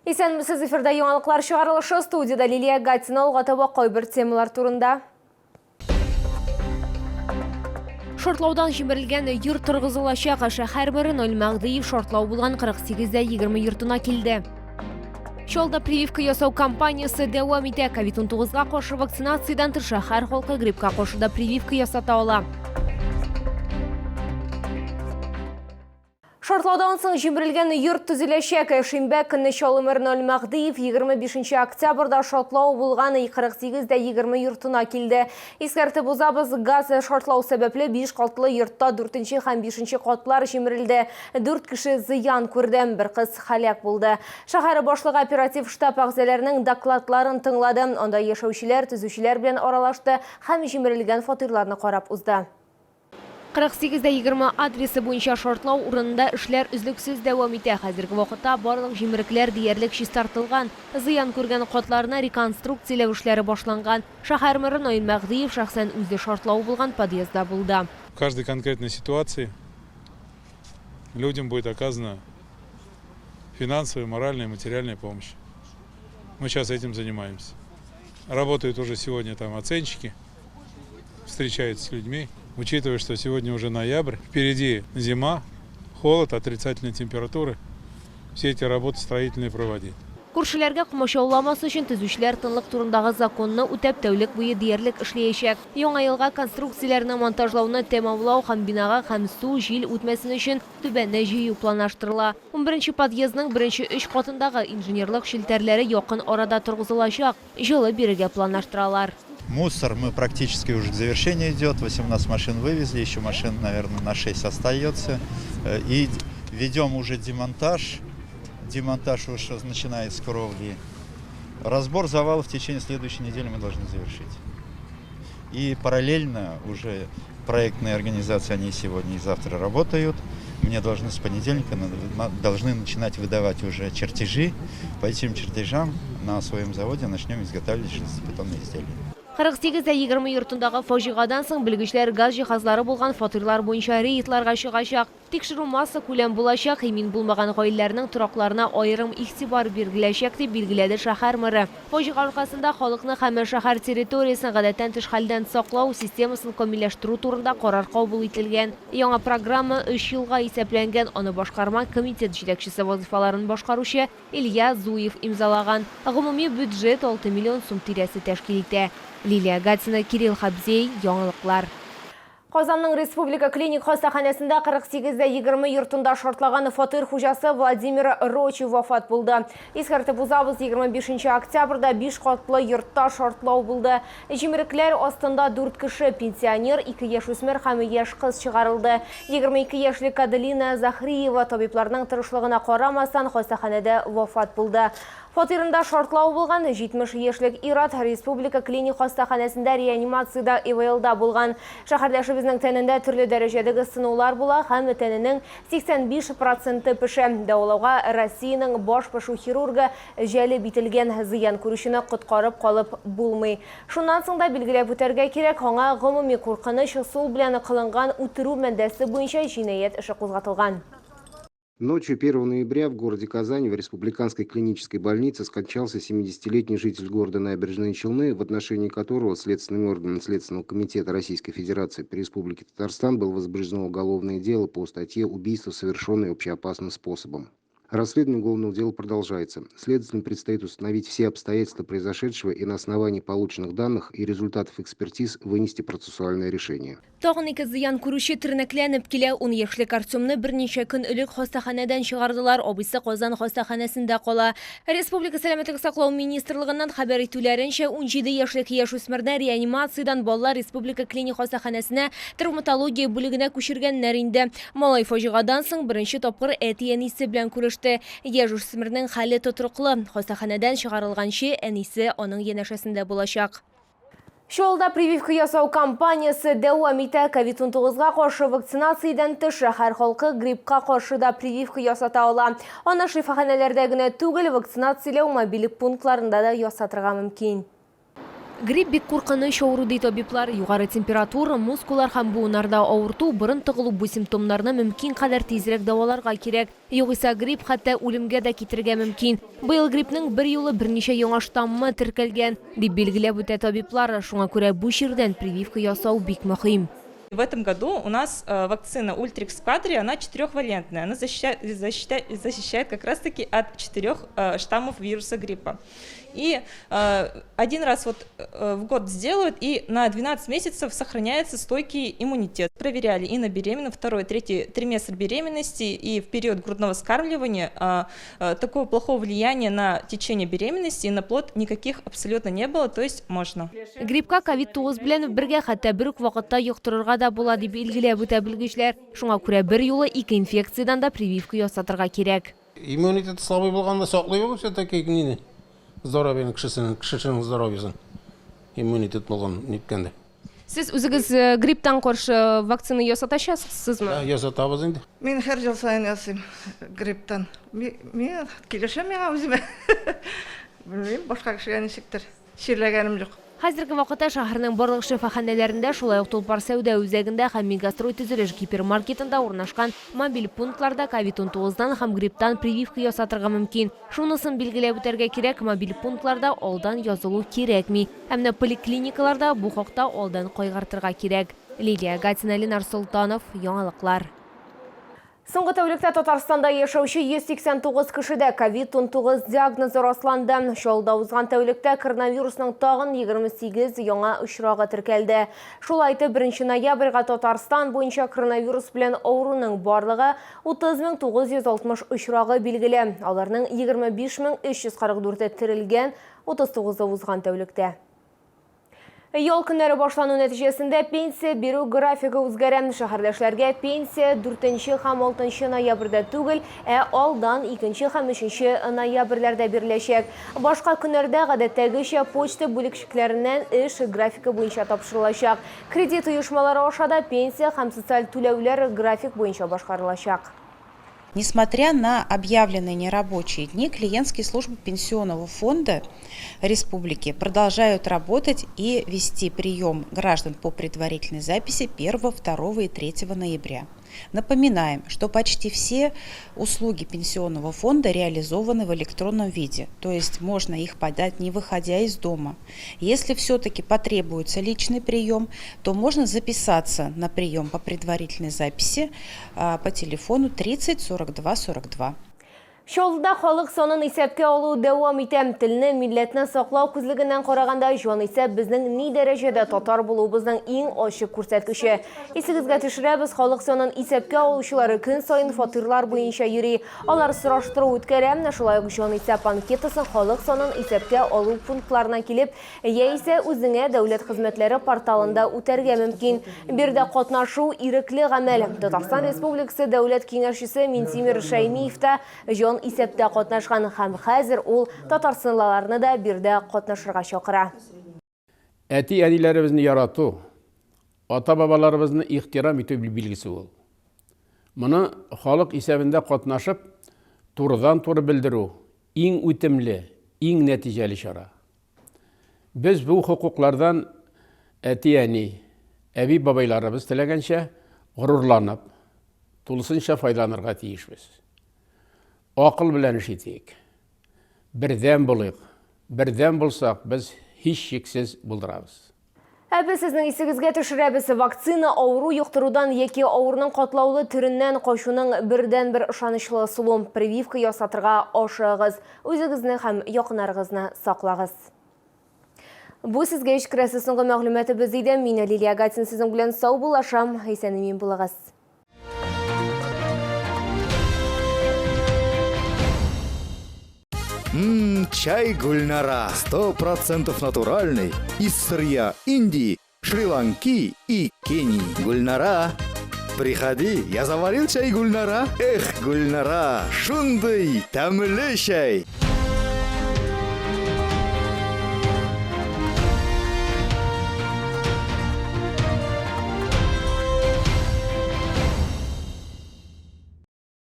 Исәнмесез, эфирда яңалыклар чыгарылышы, студиядә Лилия Гатина. Алга таба кайбер темалар турында. Шартлаудан җимерелгән йорт торгызылачак. Шәһәр мэры Наил Мәһдиев шартлау булган 48 дә 20 йортына килде. Чаллыда прививка ясау кампаниясе дәвам итә. Ковид-19га каршы вакцинациядән тыш шәһәр халкы гриппка каршы да прививка ясата ала. Шартлаудан соң җимерелгән йорт төзеләчәк. Шимбә көнне Чаллы мэры Наил Мәһдиев 25 октябрьдә шартлау булган 48 дә 20 йортына килде. Искәртеп узабыз, газ шартлау сәбәпле 5 катлы йортта 4 һәм 5 катлар җимерелде. 4 кеше зыян күрде, бер кыз һәлак булды. Шәһәр башлыгы оператив штаб әгъзаларының докладларын тыңлады. Анда яшәүчеләр, төзүчеләр белән аралашты һәм җимерелгән фатирларны карап узды. 48 дә 20 адресы буенча шартлау урынында эшләр өзлексез дәвам итә. Хәзерге вакытта барлык җимерекләр диярлек чистартылган. Зыян күргән катларны реконструкцияләү эшләре башланган. Шәһәр мэры Наил Мәһдиев шәхсән үзе шартлау булган подъездда булды. В каждой конкретной ситуации людям будет оказана финансовая, моральная и материальная помощь. Мы сейчас этим занимаемся. Работают уже сегодня там оценщики, встречаются с людьми. Учитывая, что сегодня уже ноябрь, впереди зима, холод, отрицательные температуры, все эти работы строительные проводить. Күршеләргә комачауламас өчен төзүчеләр тынлык турындагы законны үтәп тәүлек буе диярлек эшләячәк. Яңа елга конструкцияләрне монтажлауны тәмамлау һәм бинага һәм су, җил үтмәсен өчен түбәне җыю планлаштырыла. Унберенче подъездның беренче өч катындагы инженерлык челтәрләре якын арада торгызылачак. Җылы бирергә планлаштыралар. Мусор мы практически уже к завершению идет, 18 машин вывезли, еще машин, наверное, на 6 остается. И ведем уже демонтаж, демонтаж уже начинает с кровли. Разбор завалов в течение следующей недели мы должны завершить. И параллельно уже проектные организации, они сегодня и завтра работают. Мне должны с понедельника должны начинать выдавать уже чертежи. По этим чертежам на своем заводе начнем изготавливать железобетонные изделия. 48 дә 20 йортындагы фаҗигадан соң белгечләр газ җиһазлары булган фатирлар буенча рейдларга чыгачак. Тикшерү массакүләм булачак, имин булмаган гаиләләрнең торакларына аерым игътибар биреләчәк, дип билгеләде шәһәр мэры. Фаҗига аркасында халыкны һәм шәһәр территориясен гадәттән тыш хәлдән саклау системасын камилләштерү турында карар кабул ителгән. Яңа программа өч елга исәпләнгән, аны башкарма комитет җитәкчесе вазыйфаларын башкаручы Илья Зуев имзалаган. Гомуми бюджет 6 миллион сум тирәсе тәшкил итә. Лилия Гатина, Кирилл Хабзей, Яңалыклар. Казанның республика клиник хастаханәсендә 48 дә 20 йортында шартлаган фатир хуҗасы Владимир Рочев вафат булды. Искәртеп узабыз, 25 октябрьдә 5 катлы йортта шартлау булды. Җимерекләр астында 4 кеше, пенсионер, 2 яшүсмер һәм яшь кыз чыгарылды. 22 яшьлек Аделина Захриева табибларның тырышлыгына карамастан хастаханәдә вафат булды. Фатирында шартлау булган 70 яшьлек ир-ат Республика клиник хастаханәсендә реанимациядә ИВЛда булган. Шәһәрдәшебезнең тәнендә төрле дәрәҗәдәге сынулар була һәм тәненең 85 проценты пешә. Дәвалауга Россиянең баш пешү хирургы җәлеп ителгән. Зыян күрүчене коткарып калып булмый. Шуннан соң да билгеләп үтәргә кирәк, аңа гомуми куркыныч ысул белән кылынган үтерү маддәсе буенча җинаять эше кузгатылган. Ночью 1 ноября в городе Казани в Республиканской клинической больнице скончался 70-летний житель города Набережные Челны, в отношении которого следственными органами Следственного комитета Российской Федерации по Республике Татарстан было возбуждено уголовное дело по статье «Убийство, совершенное общеопасным способом». Расследование уголовного дела продолжается. Следователям предстоит установить все обстоятельства произошедшего и на основании полученных данных и результатов экспертиз вынести процессуальное решение. Тагын ике зыян күрүче тернәкләнеп килә. Ун яшьлек Артемны берничә көн элек хастаханәдән чыгардылар, абыйсы Казан хастаханәсендә кала. Республика Сәламәтлек саклау министрлыгыннан хәбәр итүләренчә, 17 яшьлек яшүсмерне реанимациядән балалар республика клиник хастаханәсенә травматология бүлегенә күчергәннәр инде. Малай фаҗигадан соң беренче тапкыр әти-әнисе белән күреште. Яшүсмернең хәле тотрыклы. Хастаханәдән чыгарылганчы әнисе аның янәшәсендә булачак. Чаллыда прививка ясау кампаниясе дәвам итә. Ковид-19 га каршы вакцинациядән тыш шәһәр халкы гриппка каршы да прививка ясата ала. Аны шифаханәләрдә генә түгел, вакцинацияләү мобиль пунктларында да ясатырга мөмкин. Грипп бик куркыныч авыру, ди табиблар. Югары температура, мускуллар һәм буыннарда авырту, борын тыгылу бу симптомнарны мөмкин кадәр тизрәк дәваларга кирәк. Югыйсә грипп хәтта үлемгә дә китерергә мөмкин. Быел гриппның берьюлы берничә яңа штаммы теркәлгән, дип билгеләп үтә табиблар. Шуңа күрә бу чирдән прививка ясау бик мөһим. В этом году у нас вакцина Ультрикс Квадри, она четырехвалентная, она защищает, защищает, защищает как раз-таки от четырех штаммов вируса гриппа. И один раз вот в год сделают, и на 12 месяцев сохраняется стойкий иммунитет. Проверяли и на беременных, второй, третий триместр беременности, и в период грудного вскармливания такого плохого влияния на течение беременности и на плод никаких абсолютно не было, то есть можно. Гриппка ковид-9 белән бергә хәтта бер үк вакытта йоктырырга да була, дип билгеләп үтә белгечләр. Шуңа күрә берьюлы ике инфекциядән дә прививка ясатырга кирәк. Иммунитет слабый булганда саклый ул все-таки нине, здоровьены кешесенең, кешесенең здоровьесын. Иммунитет булган ниткәндә. Сез үзегез э, грипптан каршы вакцина ясатачасызмы? Да, ясатабыз инде. Мин һәр ел саен ясыйм грипптан. Мин килешә миңа үземә. Белмим, башка кешегә ничектер. Чирләгәнем юк. Хәзерге вакытта шәһәрнең барлык шифаханәләрендә, шулай ук Тулпар сәүдә үзәгендә һәм Мегастрой төзелеш гипермаркетында урнашкан мобиль пунктларда ковид-19 дан һәм грипптан прививка ясатырга мөмкин. Шунысын билгеләп үтәргә кирәк, мобиль пунктларда алдан язылу кирәкми. Ә менә поликлиникаларда бу хакта алдан кайгыртырга кирәк. Лилия Гатина, Ленар Солтанов, Яңалыклар. Соңгы тәүлектә Татарстанда яшәүче 189 кешедә ковид-19 диагнозы расланды. Чаллыда узган тәүлектә коронавирусның тагын 28 яңа очрагы теркәлде. Шулай итеп, 1 ноябрьгә Татарстан буенча коронавирус белән авыруның барлыгы 30 960 очрагы билгеле. Аларның 25 344-е терелгән, 39-ы узган тәүлектә. Ял көннәре башлану нәтиҗәсендә пенсия бирү графигы үзгәрә. Шәһәрдәшләргә пенсия 4 һәм 6 ноябрьдә түгел, ә алдан 2 һәм 3 ноябрьләрдә биреләчәк. Башка көннәрдә гадәттәгечә почта бүлекчекләреннән эш графигы буенча тапшырылачак. Кредит оешмалары аша да пенсия һәм социаль түләүләр график буенча башкарылачак. Несмотря на объявленные нерабочие дни, клиентские службы Пенсионного фонда республики продолжают работать и вести прием граждан по предварительной записи 1, 2 и 3 ноября. Напоминаем, что почти все услуги Пенсионного фонда реализованы в электронном виде, то есть можно их подать, не выходя из дома. Если все-таки потребуется личный прием, то можно записаться на прием по предварительной записи по телефону 30 42 42. Чаллыда халык санын исәпкә алу дәвам итә. Телне, милләтне саклау күзлегеннән караганда җанисәп безнең ни дәрәҗәдә татар булуыбызның иң ачык күрсәткече. Исегезгә төшерәбез, халык санын исәпкә алучылары көн саен фатирлар буенча йөри. Алар сораштыру үткәрә, шулай ук җанисәп анкетасын халык санын исәпкә алу пунктларына килеп, яисә үзеңә дәүләт хезмәтләре порталында үтәргә мөмкин. Биредә катнашу ирекле гамәл. Татарстан Республикасы Дәүләт Киңәшчесе Минтимер Шәймиев та җанисәптә катнашкан һәм хәзер ул татарстанлыларны да биредә катнашырга чакыра. Әти-әниләребезне ярату, ата-бабаларыбызны ихтирам итү билгесе ул. Моны халык исәбендә катнашып, турыдан-туры белдерү иң үтемле, иң нәтиҗәле чара. Без бу хокуклардан әти-әни, әби-бабайларыбыз теләгәнчә горурланып, тулысынча файдаланырга тиешбез. Акыл белән эш итик. Бердәм булыйк. Бердәм булсак, без һичшиксез булдырабыз. Ә без сезнең исегезгә төшерәбез, вакцина авыру йоктырудан яки авыруның катлаулы төреннән качуның бердәнбер ышанычлы ысулы. Прививка ясатырга ашыгыгыз. Үзегезне һәм якыннарыгызны саклагыз. Бу сезгә җиткерәсе соңгы мәгълүматыбыз иде. Мин Лилия Гатин сезнең белән саубуллашам. Исән-имин булыгыз. Ммм, чай Гульнара. 100% натуральный, из сырья Индии, Шри-Ланки и Кении. Гульнара, приходи, я заварил чай Гульнара. Эх, Гульнара, шундый, тәмле чәй.